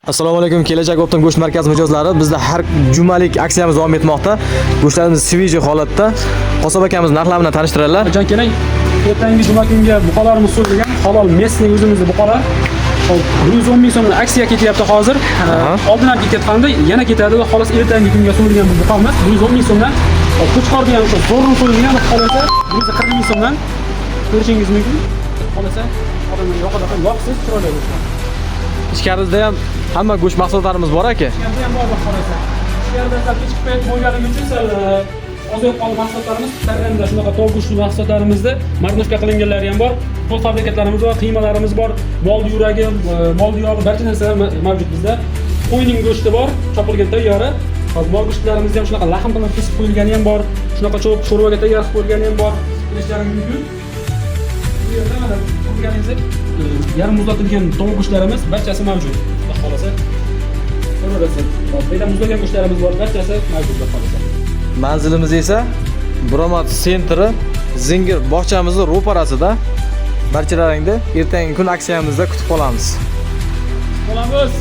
Assalomu alaykum, Kelajak Optim go'sht markazi mijozlari. Bizda har jumalik aksiyamiz davom etmoqda. Go'shtlarimiz свежий holatda. Qosob akamiz narxlar bilan tanishtiradilar. Qachon keling? Ertangi juma kunga buqalarimiz so'yilgan, halol местный o'zimizni buqalar. Hop, 110 ming so'mdan aksiya ketyapti hozir. Oldin ham ketayotgandi, yana ketadi va xolos ertangi kunga so'yilgan bu buqamiz 110 ming so'mdan. Hop, qo'chqor degan o'sha zo'rg'a so'yilgan, xohlasa 140 ming so'mdan ko'rishingiz mumkin. Xohlasa odamlar yoqada yog'siz, chiroyli go'sht. Ichkarimizda ham hamma go'sht mahsulotlarimiz bor, aka. Ichkarida ham bor, xohlasa. Ichkarida sal kechki payt bo'lganligi uchun sal ozayib qoldi mahsulotlarimiz. Tayyorda shunaqa tovuq go'shti mahsulotlarimizda мариновка qilinganlari ham bor. Полуфабрикат larimiz bor, qiymalarimiz bor, mol yuragi, mol yog'i, barcha narsa mavjud bizda. Qo'yning go'shti bor, chopilgan tayyori. Hozir mol go'shtlarimizda ham shunaqa lahm qilib kesib qo'yilgani ham bor, shunaqa cho'p sho'rvaga tayyor qilib qo'yilgani ham bor. Bilishlari mumkin. Bu yerda mana ko'rganingizdek yarim muzlatilgan tovuq go'shtlarimiz barchasi mavjud. Xudo xohlasa. Ko'raverasiz. Hop, bu yerda muzlagan go'shtlarimiz bor, barchasi mavjud, xudo xohlasa. Manzilimiz esa Buromad центр i, Zingir bog'chamizni ro'parasida. Barchalaringni ertangi kun aksiyamizda kutib qolamiz. Qolamiz.